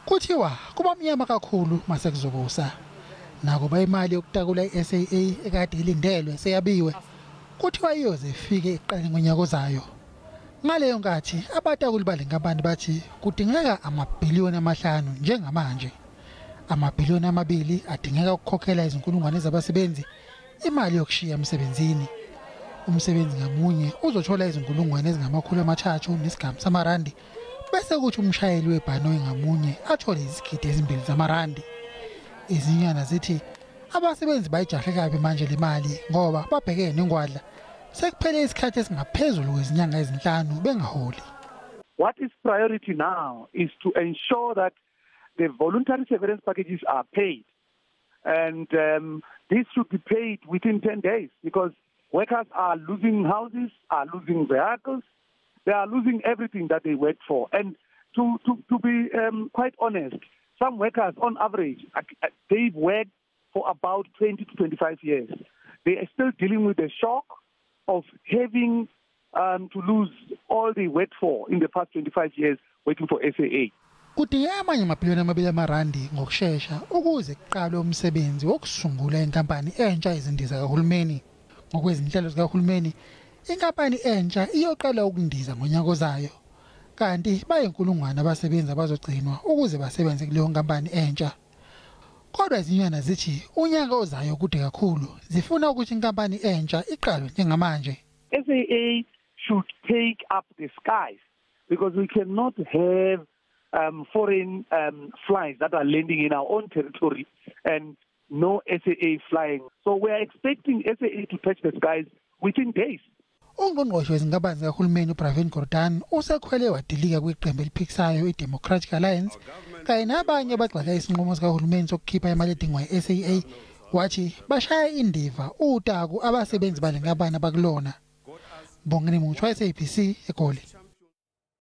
Kuthiwa kuba mnyama kakhulu mase kuzokusa. Nakuba imali yokutakula i-SAA ekade ilindelwe seyabiwe, kuthiwa iyoze ifike ekuqaleni konyaka ozayo. Ngaleyo nkathi abatakuli bale nkampani bathi kudingeka amabhiliyoni 5 njengamanje. Amabhiliyoni 2 adingeka ukukhokhela izinkulungwane zabasebenzi imali yokushiya emsebenzini. Umsebenzi ngamunye uzothola izinkulungwane ezingama-300 nesigamu samarandi, bese kuthi umshayeli webhanoyi ngamunye athole izigidi 2 zamarandi. Izinyunyana zithi abasebenzi bayijahe kabi manje le mali ngoba babhekene nengwadla, sekuphele isikhathi esingaphezulu kwezinyanga ezinhlanu bengaholi. What is priority now is to ensure that the voluntary severance packages are paid. And this should be paid within 10 days because workers are losing houses, are losing vehicles, they are losing everything that they worked for. And to be quite honest, some workers, on average, they've worked for about 20 to 25 years. They are still dealing with the shock of having to lose all they worked for in the past 25 years working for SAA. Kudingeka amanye amabhiliyoni 2 amarandi ngokushesha ukuze kuqalwe umsebenzi wokusungula inkampani entsha yezindiza kahulumeni. Ngokwezinhlelo zikahulumeni, inkampani entsha iyoqala ukundiza ngonyaka ozayo. Kanti bayinkulungwane abasebenzi abazogcinwa ukuze basebenze kuleyo nkampani entsha. Kodwa izinyunyana zithi unyaka ozayo kude kakhulu, zifuna ukuthi inkampani entsha iqalwe njengamanje. SAA should take up the skies because we cannot have foreign flights that are landing in our own territory and no SAA flying. So we are expecting SAA to touch the skies within days. Ungqongqoshe wezinkampani zikahulumeni uPravin Gordhan usekhwele wadilika kwiqembu eliphikisayo iDemocratic Alliance kanye nabanye abagxeka isinqumo sikahulumeni sokukhipha imali edingwa yi-SAA, wathi bashaya indiva utaku abasebenzi bale nkampani abakulona. Bongani Mutshwa, SABC, eGoli.